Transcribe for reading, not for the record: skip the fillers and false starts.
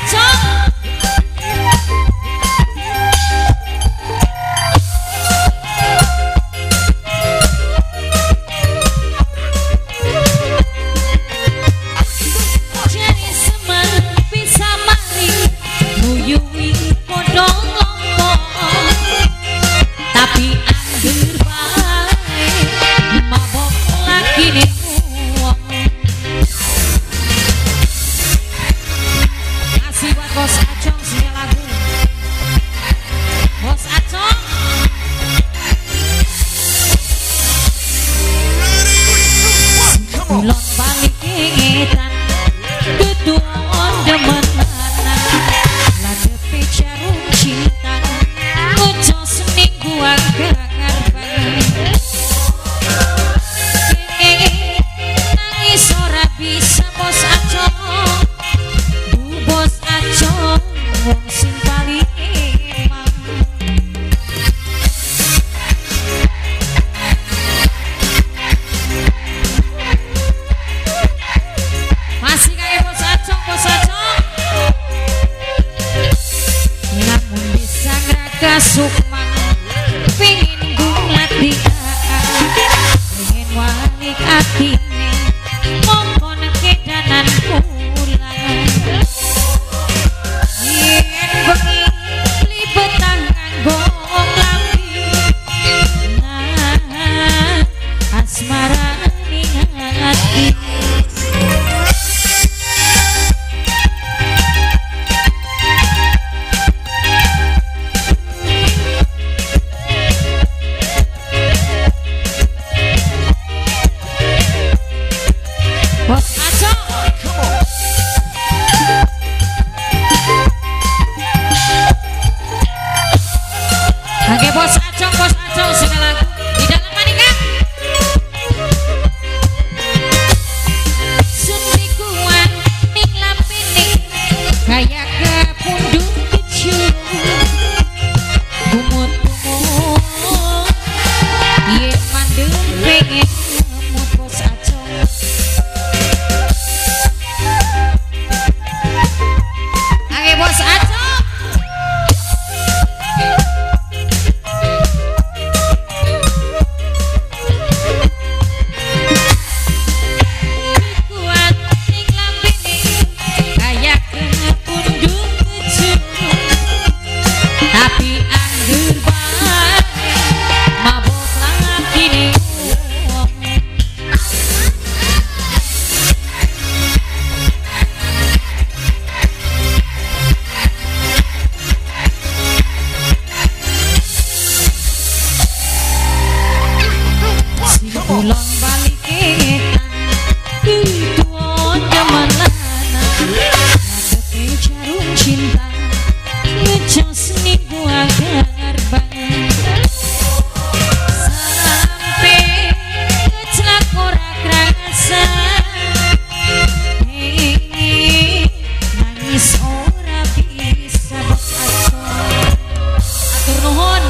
Acong. Jari semen bisa maling nguyuwi kodong lompok, tapi angger bae mabok lagi ning wong. Kasih buat Bos Acong sini lagu. Bos Acong. Kulon balik ngetan ketuon demenanan ladepe jarum cinta ngecos ning gua karepan nangis ora bisa Bos Acong, Bu Bos Acong wong sing paling emang. Masih kayak Bos Acong, Bos Acong. Lamun bisa ngraga sukman pingin gulati pengen walik atine mongkon kedanan pulang. Yen bengi libetan nganggo klambi, nah asmara ning ati. Bos Acong. Oke Bos Acong, Bos Acong sini lagu di dalam manika. Sundikuan ning lampine kaya kepundung kecu. Kumut-kumut yen mandeng pengen ngemut Bos Acong. Oke Bos Acong. Kuat ning lambene kaya kepundung kecu, tapi angger bae mabok lagi wong. Sing kulon balik etan tuon demenanan ngadepe jarum cinta ngecos ning gua gerbang sampe kecelak ora krasa nangis ora bisa Bos Acong. Atur nuhun.